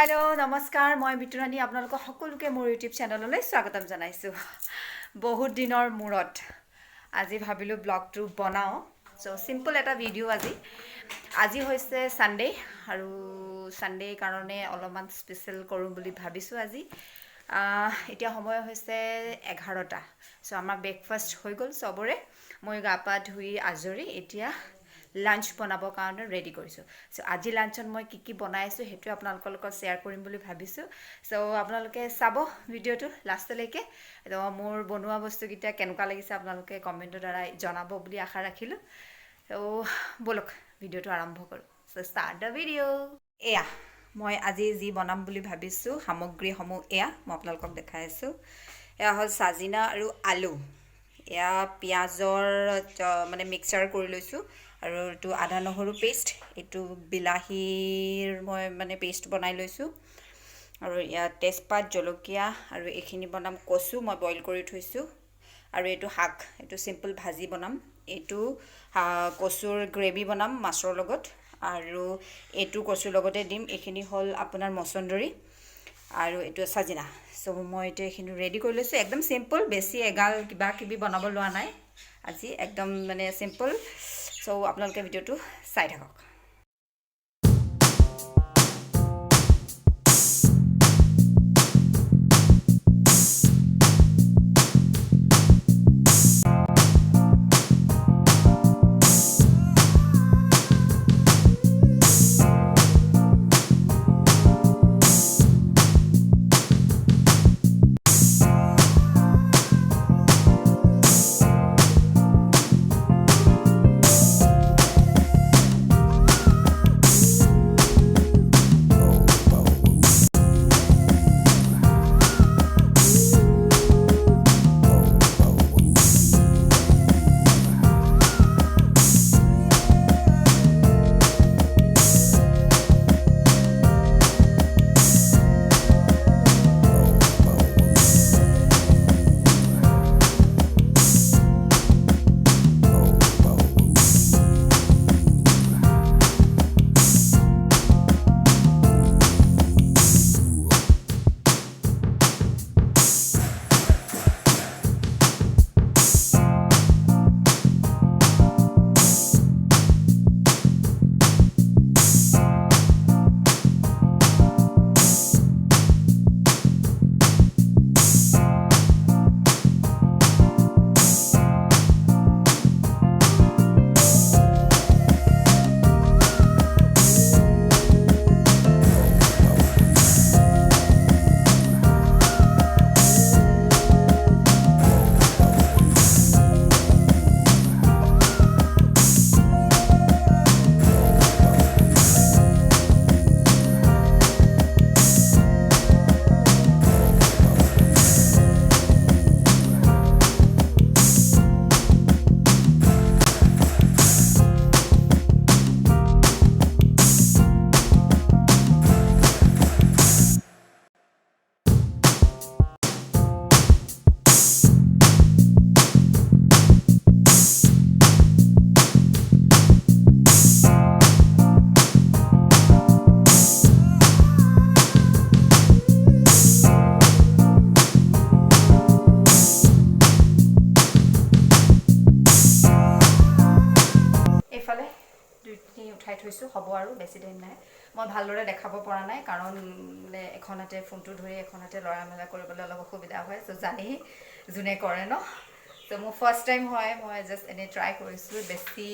Hello' নমস্কাৰ, মই বিতুৰাণী আপোনালোকক সকলোকে মোৰ ইউটিউব চেনেললৈ স্বাগতম জনাইছোঁ। বহুত দিনৰ মূৰত আজি ভাবিলোঁ ব্লগটো বনাওঁ। চ' চিম্পল এটা ভিডিঅ' আজি। আজি হৈছে ছানডে' আৰু ছানডে' কাৰণে অলপমান স্পেচিয়েল কৰোঁ বুলি ভাবিছোঁ আজি। এতিয়া সময় হৈছে 11টা। চ' আমাৰ ব্ৰেকফাষ্ট হৈ গ'ল চবৰে, মই গা পা ধুই আজৰি এতিয়া লাঞ্চ বনাবৰ কাৰণে ৰেডি কৰিছোঁ। চ' আজি লাঞ্চত মই কি কি বনাই আছোঁ সেইটোৱে আপোনালোকৰ লগত শ্বেয়াৰ কৰিম বুলি ভাবিছোঁ। চ' আপোনালোকে চাব ভিডিঅ'টো লাষ্টলৈকে। তো মোৰ বনোৱা বস্তুকেইটা কেনেকুৱা লাগিছে আপোনালোকে কমেণ্টৰ দ্বাৰা জনাব বুলি আশা ৰাখিলোঁ। ত' ব'লক ভিডিঅ'টো আৰম্ভ কৰোঁ। চ' ষ্টাৰ্ট the video. এয়া মই আজি যি বনাম বুলি ভাবিছোঁ সামগ্ৰীসমূহ এয়া মই আপোনালোকক দেখাই আছোঁ। এয়া হ'ল চাজিনা আৰু আলু, এয়া পিঁয়াজৰ মানে মিক্সাৰ কৰি লৈছোঁ, আৰু এইটো আদা নহৰু পেষ্ট, এইটো বিলাহীৰ মই মানে পেষ্ট বনাই লৈছোঁ, আৰু ইয়াত তেজপাত, জলকীয়া, আৰু এইখিনি বনাম কচু মই বইল কৰি থৈছোঁ, আৰু এইটো শাক, এইটো চিম্পল ভাজি বনাম, এইটো কচুৰ গ্ৰেভি বনাম মাছৰ লগত, আৰু এইটো কচুৰ লগতে দিম। এইখিনি হ'ল আপোনাৰ মচন্দৰী আৰু এইটো চাজিনা। চ' মই এতিয়া এইখিনি ৰেডি কৰি লৈছোঁ। একদম চিম্পল, বেছি এগাল কিবা কিবি বনাব লোৱা নাই আজি, একদম মানে চিম্পল। চ' আপোনালোকে ভিডিঅ'টো চাই থাকক। এইফালে দুইখিনি উঠাই থৈছোঁ, হ'ব আৰু বেছি টাইম নাই। মই ভালদৰে দেখাব পৰা নাই কাৰণ মানে এখন হাতে ফোনটো ধৰি এখন হাতে লৰা মেলা কৰিবলৈ অলপ অসুবিধা হয়। চ' জানেই যোনে কৰে ন। চ' মোৰ ফাৰ্ষ্ট টাইম হয়, মই জাষ্ট এনেই ট্ৰাই কৰিছোঁ। বেছি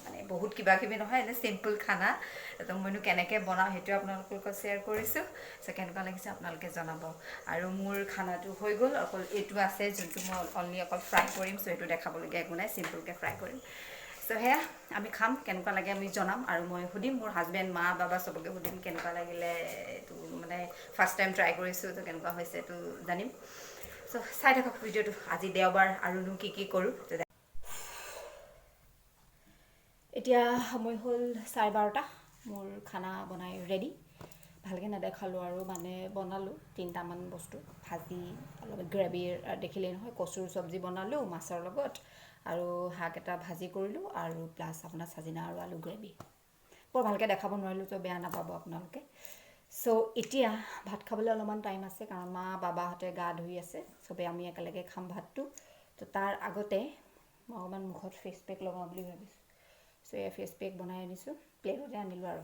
মানে বহুত কিবা কিবি নহয়, এনেই চিম্পল খানা। তো মইনো কেনেকৈ বনাওঁ সেইটো আপোনালোকৰ লগত শ্বেয়াৰ কৰিছোঁ। চ' কেনেকুৱা লাগিছে আপোনালোকে জনাব। আৰু মোৰ খানাটো হৈ গ'ল, অকল এইটো আছে যোনটো মই অনলি অকল ফ্ৰাই কৰিম। চ' সেইটো দেখাবলগীয়া একো নাই, চিম্পলকৈ ফ্ৰাই কৰিম। চ' সেয়া আমি খাম, কেনেকুৱা লাগে আমি জনাম। আৰু মই সুধিম মোৰ হাজবেণ্ড, মা, বাবা চবকে সুধিম কেনেকুৱা লাগিলে এইটো, মানে ফাৰ্ষ্ট টাইম ট্ৰাই কৰিছোঁ তো কেনেকুৱা হৈছে এইটো জানিম। চ' চাই থাকক ভিডিঅ'টো। আজি দেওবাৰ আৰুনো কি কি কৰোঁ। এতিয়া সময় হ'ল 12:30, মোৰ খানা বনাই ৰেডি। ভালকৈ নেদেখালোঁ আৰু মানে বনালোঁ 3টামান বস্তু, ভাজি অলপ গ্ৰেভিৰ দেখিলেই নহয়, কচুৰ চব্জি বনালোঁ মাছৰ লগত, আৰু শাক এটা ভাজি কৰিলোঁ, আৰু প্লাছ আপোনাৰ চাজিনা আৰু আলু গ্ৰেভি। বৰ ভালকৈ দেখাব নোৱাৰিলোঁ, তো বেয়া নাপাব আপোনালোকে। চ' এতিয়া ভাত খাবলৈ অলপমান টাইম আছে, কাৰণ মা বাবাহঁতে গা ধুই আছে, চবেই আমি একেলগে খাম ভাতটো। তো তাৰ আগতে মই অকণমান মুখত ফেচ পেক লগাওঁ বুলি ভাবিছোঁ। চ' এয়া ফেচ পেক বনাই আনিছোঁ, প্লেটতে আনিলোঁ আৰু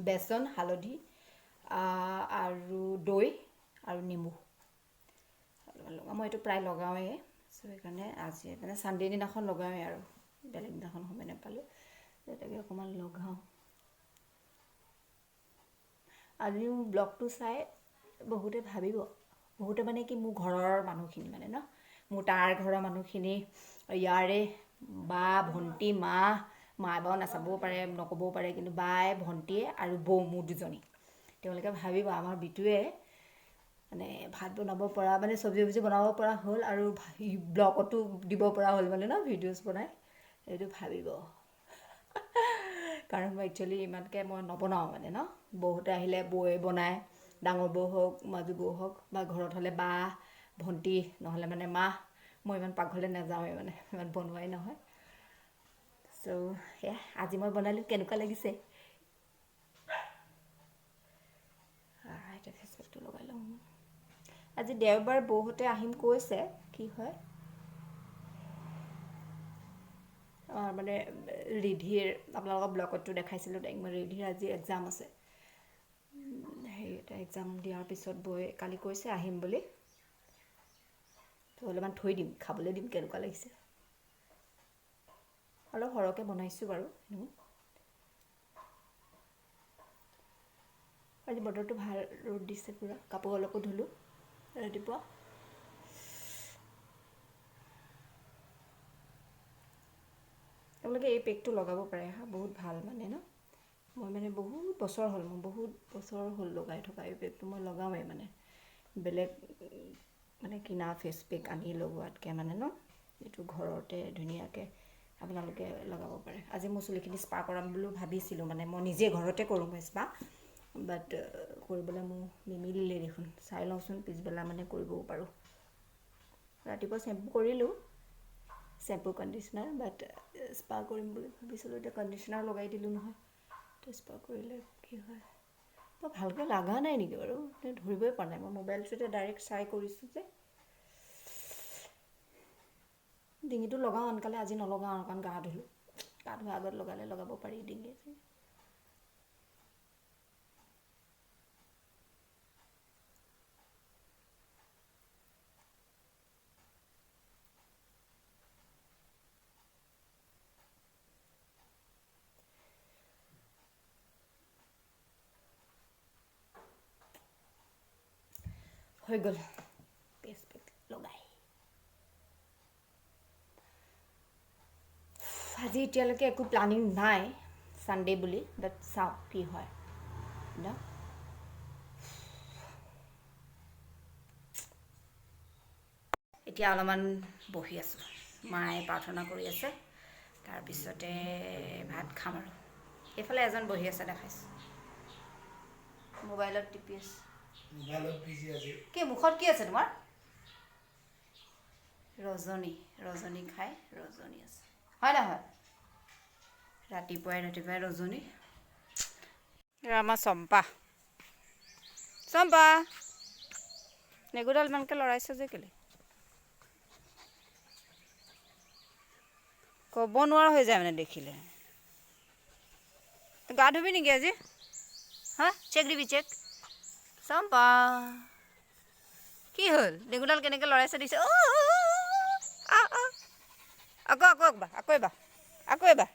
বেচন, হালধি আৰু দৈ আৰু নেমু অলপমান লগাওঁ। মই এইটো প্ৰায় লগাওঁৱেই, চ' সেইকাৰণে আজি মানে ছানডে দিনাখন লগাওঁৱেই আৰু বেলেগ দিনাখন সময় নাপালোঁ, তাকে অকণমান লগাওঁ। আজি মোৰ ব্লগটো চাই বহুতে ভাবিব, বহুতে মানে কি মোৰ ঘৰৰ মানুহখিনি মানে ন, মোৰ তাৰ ঘৰৰ মানুহখিনি, ইয়াৰে বা ভণ্টি, মা, মা বাৰু নাচাবও পাৰে নক'বও পাৰে, কিন্তু বাই ভণ্টিয়ে আৰু বৌ মোৰ দুজনী, তেওঁলোকে ভাবিব আমাৰ বিটুৱে মানে ভাত বনাব পৰা, মানে চব্জি চব্জি বনাব পৰা হ'ল আৰু ব্লগতো দিব পৰা হ'ল মানে ন, ভিডিঅ'জ বনাই, এইটো ভাবিব। কাৰণ মই একচুৱেলি ইমানকৈ মই নবনাওঁ মানে ন, বৌহঁতে আহিলে বৌয়ে বনায়, ডাঙৰ বৌ হওক মাজু বৌ হওক, বা ঘৰত হ'লে বা ভণ্টি, নহ'লে মানে মা। মই ইমান পাকঘৰলৈ নাযাওঁৱেই মানে, ইমান বনোৱাই নহয়। চ' সেয়া আজি মই বনালোঁ, কেনেকুৱা লাগিছে? এতিয়া ফেচপেকটো লগাই লওঁ। আজি দেওবাৰ, বৌহঁতে আহিম কৈছে, কি হয়। মানে ৰিধিৰ, আপোনালোকৰ ব্লগতো দেখাইছিলোঁ তাইক মই, ৰিধিৰ আজি এক্সাম আছে। সেই এটা এক্সাম দিয়াৰ পিছত বৈ কালি কৈছে আহিম বুলি। তো অলপমান থৈ দিম, খাবলৈ দিম, কেনেকুৱা লাগিছে। অলপ সৰহকৈ বনাইছোঁ বাৰু। আজি বতৰটো ভাল, ৰ'দ দিছে পূৰা, কাপোৰ অলপো ধুলোঁ ৰাতিপুৱা। আপোনালোকে এই পেকটো লগাব পাৰে হা, বহুত ভাল মানে ন। মই মানে বহুত বছৰ হ'ল, মোৰ বহুত বছৰ হ'ল লগাই থকা এই পেকটো, মই লগাওঁৱেই মানে, বেলেগ মানে কিনা ফেচ পেক আনি লগোৱাতকৈ মানে ন, এইটো ঘৰতে ধুনীয়াকৈ আপোনালোকে লগাব পাৰে। আজি মোৰ চুলিখিনি স্পা কৰাম বুলিও ভাবিছিলোঁ, মানে মই নিজে ঘৰতে কৰোঁ মই স্পা, বাট কৰিবলৈ মোৰ নিমিলিলে দেখোন। চাই লওঁচোন পিছবেলা মানে কৰিবও পাৰোঁ। ৰাতিপুৱা চেম্পু কৰিলোঁ, চেম্পু কণ্ডিচনাৰ, বাট স্পা কৰিম বুলি ভাবিছিলোঁ। এতিয়া কণ্ডিচনাৰ লগাই দিলোঁ নহয়, তো স্পা কৰিলে কি হয়, মই ভালকৈ লগা নাই নেকি বাৰু, ধৰিবই পৰা নাই। মই মোবাইলটোতে ডাইৰেক্ট চাই কৰিছোঁ যে। ডিঙিটো লগাওঁ আনকালে, আজি নলগাওঁ আৰু, কাৰণ গা ধুলোঁ, গা ধোৱাৰ আগত লগালে লগাব পাৰি ডিঙি। হৈ গ'ল পেষ্ট পেক লগাই। আজি এতিয়ালৈকে একো প্লানিং নাই ছানডে বুলি, বাট চাওঁ কি হয় ন। এতিয়া অলপমান বহি আছোঁ, মায়ে প্ৰাৰ্থনা কৰি আছে, তাৰপিছতে ভাত খাম আৰু। এইফালে এজন বহি আছে দেখাইছোঁ, মোবাইলত টিপি আছে। কি মুখত কি আছে তোমাৰ? ৰজনী, ৰজনী খাই ৰজনী আছে হয় নহয়? ৰাতিপুৱাই ৰাতিপুৱাই ৰজনী। আমাৰ চম্পা, চম্পা নেগুৰডাল ইমানকৈ লৰাইছে যে কেলৈ ক'ব নোৱাৰা হৈ যায় মানে দেখিলে। গা ধুবি নেকি আজি? হা, চেক দিবি, চেক। চম্পা কি হ'ল? নেগুৰডাল কেনেকৈ লৰাইছে দিছে। আকৌ আকৌ এবাৰ, আকৌ এবাৰ, আকৌ এবাৰ।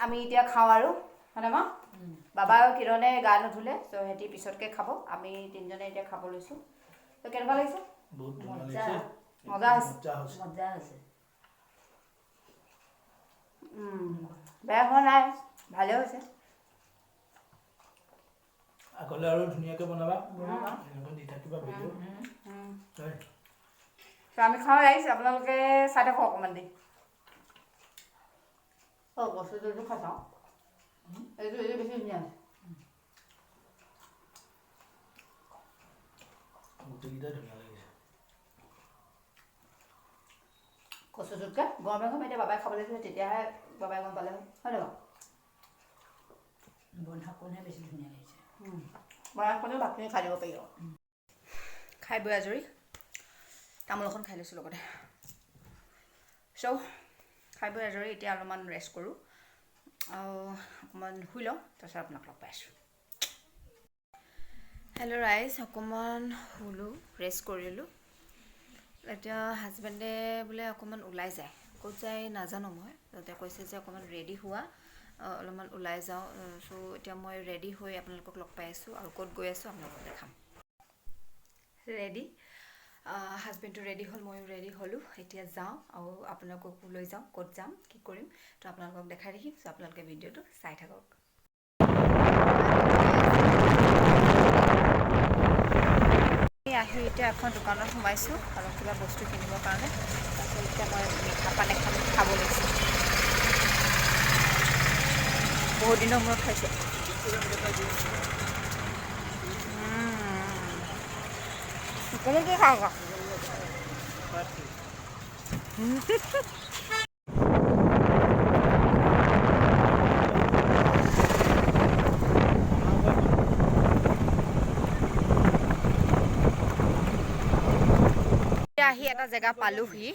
আমি এতিয়া খাওঁ আৰু হয়নে মা? বাবা আৰু কিৰণে গা নুধুলে, চ' সিহঁতি পিছতকৈ খাব। আমি তিনিজনে এতিয়া খাব লৈছোঁ। ত' কেনেকুৱা লাগিছে? মজা হৈছে, মজা হৈছে। বেয়া হোৱা নাই, ভালে হৈছে। আগলৈ আৰু ধুনীয়াকৈ বনাবা, এনেকৈ দি থাকিবা ভিডিঅ'। আমি খাওঁ ৰাইজ, আপোনালোকে চাই থাকক অকণমান দেৰি। অঁ, কচুটো এইটো খাই চাওঁ, এইটো এইটো বেছি ধুনীয়া হৈছে। গোটেইকেইটাই ধুনীয়া লাগিছে। কচু চুটকৈ গৰমে গৰমে এতিয়া বাবাই খাবলৈ দিলে, তেতিয়াহে বাবাই গম পালে, হয় নহয় বাৰু? বন্ধাকণহে বেছি ধুনীয়া লাগিছে। বনাই ভাতখিনি খাই দিব পাৰি আৰু। খাই বৈ আজৰি, তামোল এখন খাই লৈছোঁ লগতে। চ' খাই বৈ আজৰি এতিয়া অলপমান ৰেষ্ট কৰোঁ আৰু অকণমান শুই লওঁ, তাৰপিছত আপোনাক লগ পাই আছোঁ। হেল্ল' ৰাইজ, অকণমান শুলোঁ, ৰেষ্ট কৰিলোঁ। এতিয়া হাজবেণ্ডে বোলে অকণমান ওলাই যায়, ক'ত যায় নাজানো মই। তাতে কৈছে যে অকণমান ৰেডি হোৱা, অলপমান ওলাই যাওঁ। চ' এতিয়া মই ৰেডি হৈ আপোনালোকক লগ পাই আছোঁ আৰু ক'ত গৈ আছোঁ আপোনালোকক দেখাম। ৰেডি, হাজবেণ্ডটো ৰেডি হ'ল, ময়ো ৰেডি হ'লোঁ। এতিয়া যাওঁ আৰু আপোনালোককো লৈ যাওঁ, ক'ত যাম কি কৰিম তো আপোনালোকক দেখাই থাকিম। চ' আপোনালোকে ভিডিঅ'টো চাই থাকক। আহি এতিয়া এখন দোকানত সোমাইছোঁ অলপ কিবা বস্তু কিনিবৰ কাৰণে। তাৰপিছত এতিয়া মই মিঠা পান এখন খাব লৈছোঁ, বহুত দিনৰ মূৰত খাইছোঁ। কেনেকৈ খাওঁ? আহি এটা জেগা পালোহি।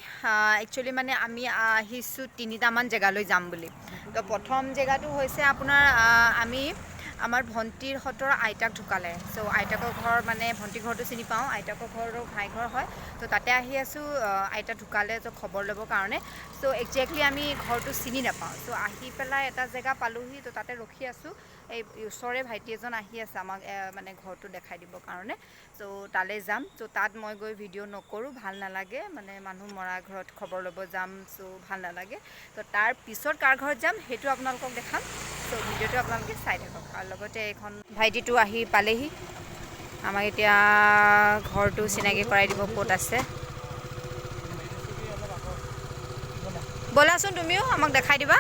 একচুৱেলি মানে আমি আহিছোঁ তিনিটামান জেগালৈ যাম বুলি। তো প্ৰথম জেগাটো হৈছে আপোনাৰ আমি আমাৰ ভণ্টিৰহঁতৰ আইতাক ঢুকালে। চ' আইতাকৰ ঘৰ মানে ভণ্টিৰ ঘৰটো চিনি পাওঁ, আইতাকৰ ঘৰটো ভাই ঘৰ হয়। তো তাতে আহি আছোঁ, আইতা ঢুকালে, ত' খবৰ ল'বৰ কাৰণে। চ' একজেক্টলি আমি ঘৰটো চিনি নাপাওঁ। চ' আহি পেলাই এটা জেগা পালোহি, তো তাতে ৰখি আছোঁ। এই ওচৰৰে ভাইটি এজন আহি আছে আমাক মানে ঘৰটো দেখাই দিবৰ কাৰণে। চ' তালৈ যাম। চ' তাত মই গৈ ভিডিঅ' নকৰোঁ, ভাল নালাগে, মানে মানুহ মৰা ঘৰত খবৰ ল'ব যাম, চ' ভাল নালাগে। তো তাৰ পিছত কাৰ ঘৰত যাম সেইটো আপোনালোকক দেখাম। চ' ভিডিঅ'টো আপোনালোকে চাই থাকক। আৰু লগতে এইখন ভাইটিটো আহি পালেহি, আমাক এতিয়া ঘৰটো চিনাকি কৰাই দিব ক'ত আছে। ব'লাচোন তুমিও আমাক দেখাই দিবা।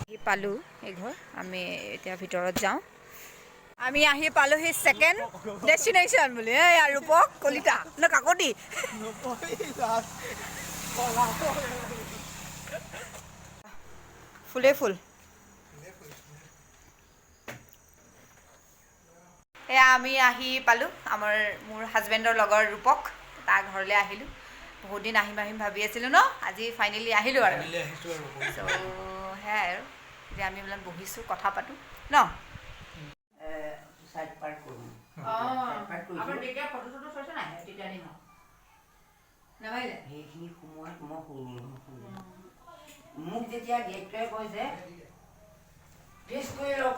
আহি পালোঁ এই ঘৰ, আমি এতিয়া ভিতৰত যাওঁ। আমি আহি পালোহি ছেকেণ্ড ডেষ্টিনেশ্যন বুলি। এই ৰূপক কলিতা ন কাকতি। ফুলে ফুল। এয়া আমি আহি পালোঁ আমাৰ মোৰ হাজবেণ্ডৰ লগৰ ৰূপক, তাৰ ঘৰলৈ আহিলোঁ। বহুত দিন আহিম আহিম ভাবি আছিলোঁ ন, আজি ফাইনেলি আহিলোঁ আৰু। চ' সেয়াই আৰু এতিয়া আমি অলপ বহিছোঁ, কথা পাতোঁ ন। মোক যেতিয়া ডিৰেক্টৰে কৈছে ফেচ কৰি লওক,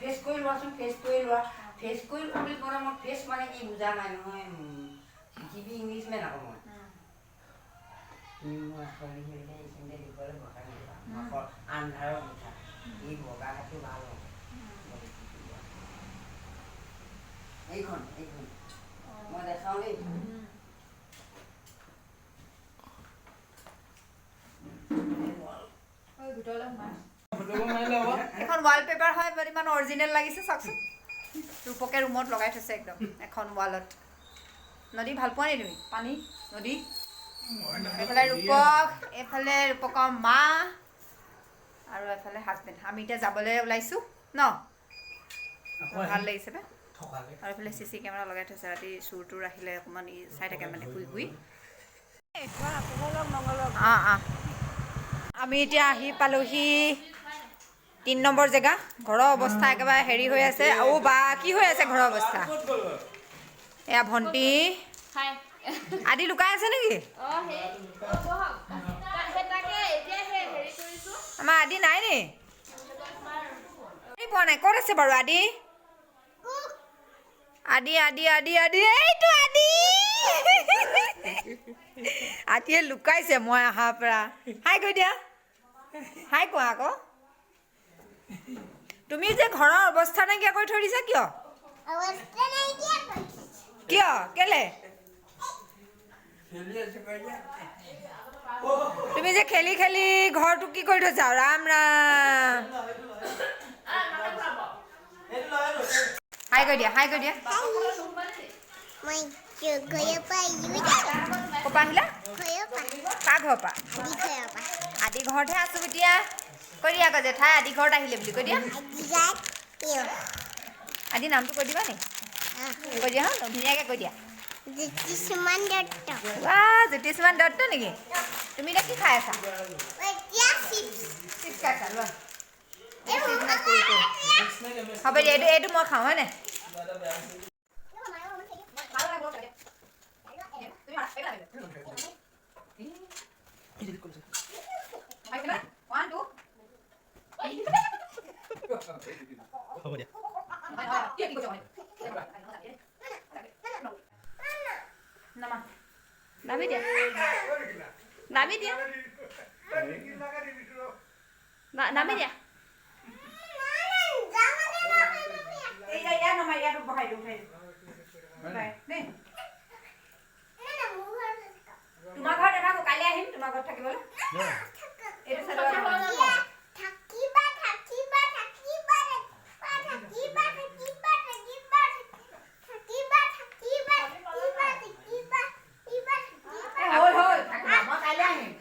ফেচ কৰি লোৱাচোন, ফেচ কৰি লোৱা, ফেচ কৰি লোৱা বুলি ক'লে মই ফেচ মানে কি বুজা নাই নহয়, পৃথিৱী ইংলিছমেন আকৌ মই। তুমি মোৰ আখৰ লিখিলে এইখিনিতে লিখিবলৈ ভয় নাইবা, আন্ধাৰত লিখা, এই বগা হাতটো ভাল হ'ব। এইখন এইখন মই দেখাওঁ দেই। এখন ৱালপেপাৰ হয়, বাট ইমান অৰিজিনেল লাগিছে চাওকচোন। ৰূপকে ৰুমত লগাই থৈছে একদম এখন ৱালত। নদী ভাল পোৱা নি তুমি? পানী নদী। এইফালে ৰূপক, এইফালে ৰূপকৰ মা আৰু এফালে হাজবেণ্ড। আমি এতিয়া যাবলৈ ওলাইছোঁ ন, ভাল লাগিছে ন। আৰু এইফালে চি চি কেমেৰা লগাই থৈছে, ৰাতি চোৰ তোৰ আহিলে অকণমান ই চাই থাকে মানে শুই শুই। অঁ অঁ, আমি এতিয়া আহি পালোহি 3 নম্বৰ জেগা। ঘৰৰ অৱস্থা একেবাৰে হেৰি হৈ আছে। অ' বা কি হৈ আছে ঘৰৰ অৱস্থা। এয়া ভণ্টি আদি লুকাই আছে নেকি? আমাৰ আদি নাই নি? পোৱা নাই। ক'ত আছে বাৰু আদি? আদি আদি আদি আদি, এইটো আদি। আদিয়ে লুকাইছে মই অহাৰ পৰা। হাই কৈ দিয়া, হাই কোৱা আকৌ। তুমি যে ঘৰৰ অৱস্থা নাইকিয়া কৰি থৈ দিছা কিয়? কিয় কেলে? তুমি যে খেলি খেলি ঘৰটো কি কৰি থৈছা? ৰাম ৰাম। হাই কৈ দিয়া, হাই কৈ দিয়া। ক'ৰ আহিলা? কাৰ ঘৰৰ পৰা? আদি ঘৰতহে আছোঁ এতিয়া। কৈ দিয়া আকৌ, জেঠাই আদি ঘৰত আহিলে বুলি কৈ দিয়া। আদি নামটো কৈ দিবা নি? কৈ দিয়া হা, ধুনীয়াকৈ কৈ দিয়া। ৱাহ, জ্যোতিষ্মান দত্ত নেকি? তুমি এতিয়া কি খাই আছা? চিপছ খাইছা? লোৱা। হ'ব দিয়া, এইটো মই খাওঁ, হয়নে? হ'ব দিয়া। নামি দিয়া, নামি দিয়া, নামি দিয়া। তোমাৰ ঘৰত নাথাকো, কাইলৈ আহিম তোমাৰ ঘৰত থাকিবলৈ। এইটো হ'ল হ'ল, মই কাইলৈ আহিম।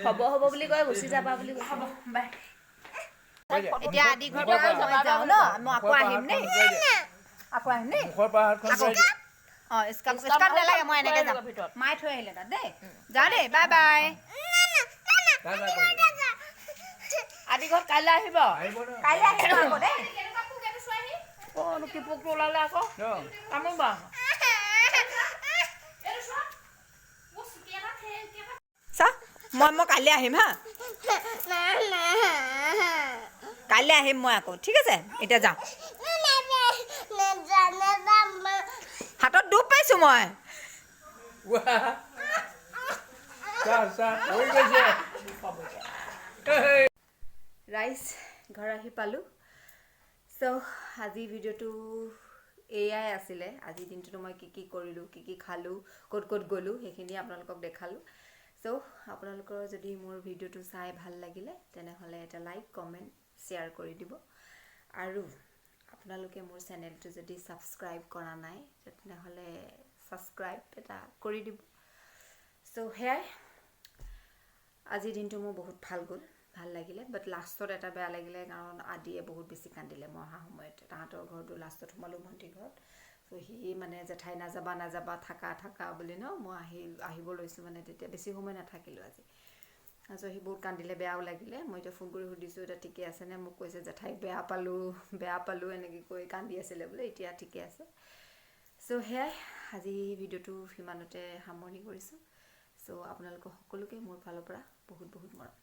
হ'ব হ'ব বুলি কয়, গুচি যাবা বুলি কৈছে। হ'ব, বাই। এতিয়া আদি ঘৰৰ পৰা মই যাওঁ ন, মই আকৌ আহিম দেই, আকৌ আহিম দেই। অঁ, স্কাৰ্ফ স্কাৰ্ফ নালাগে, মই এনেকৈ যাম। মায়ে থৈ আহিলে তাত দেই। যাওঁ দেই, বাই বাই। আদি ঘৰত কাইলৈ আহিব। কাইলৈ আহিম আকৌ দেই। অঁ, কি পোকটো ওলালে আকৌ কামুৰিব। চা, মই কাইলৈ আহিম হা, কাইলৈ আহিম মই আকৌ, ঠিক আছে? এতিয়া যাওঁ। হাতত দুখ পাইছোঁ মই। ৰাইজ, ঘৰ আহি পালোঁ। চ' আজি ভিডিঅ'টো এয়াই আছিলে। আজিৰ দিনটোতো মই কি কি কৰিলোঁ, কি কি খালোঁ, ক'ত ক'ত গ'লোঁ, সেইখিনি আপোনালোকক দেখালোঁ। চ' আপোনালোকৰ যদি মোৰ ভিডিঅ'টো চাই ভাল লাগিলে, তেনেহ'লে এটা লাইক, কমেণ্ট, শ্বেয়াৰ কৰি দিব। আৰু আপোনালোকে মোৰ চেনেলটো যদি ছাবস্ক্ৰাইব কৰা নাই, তেনেহ'লে ছাবস্ক্ৰাইব এটা কৰি দিব। চ' সেয়াই, আজিৰ দিনটো মোৰ বহুত ভাল গ'ল, ভাল লাগিলে। বাট লাষ্টত এটা বেয়া লাগিলে, কাৰণ আদিয়ে বহুত বেছি কান্দিলে। মই অহা সময়ত তাহাঁতৰ ঘৰটো লাষ্টত সোমালোঁ, ভণ্টিৰ ঘৰত। চ' সি মানে জেঠাই নাযাবা নাযাবা, থাকা থাকা বুলি ন, মই আহিব লৈছোঁ মানে, তেতিয়া বেছি সময় নাথাকিলোঁ আজি। তাৰপিছত সি বহুত কান্দিলে, বেয়াও লাগিলে। মই এতিয়া ফোন কৰি সুধিছোঁ এতিয়া ঠিকে আছেনে? মোক কৈছে জেঠাইক বেয়া পালোঁ, বেয়া পালোঁ, এনেকৈ কৈ কান্দি আছিলে বোলে, এতিয়া ঠিকে আছে। চ' সেয়াই, আজি ভিডিঅ'টো সিমানতে সামৰণি কৰিছোঁ। চ' আপোনালোকক সকলোকে মোৰ ফালৰ পৰা বহুত বহুত মৰম।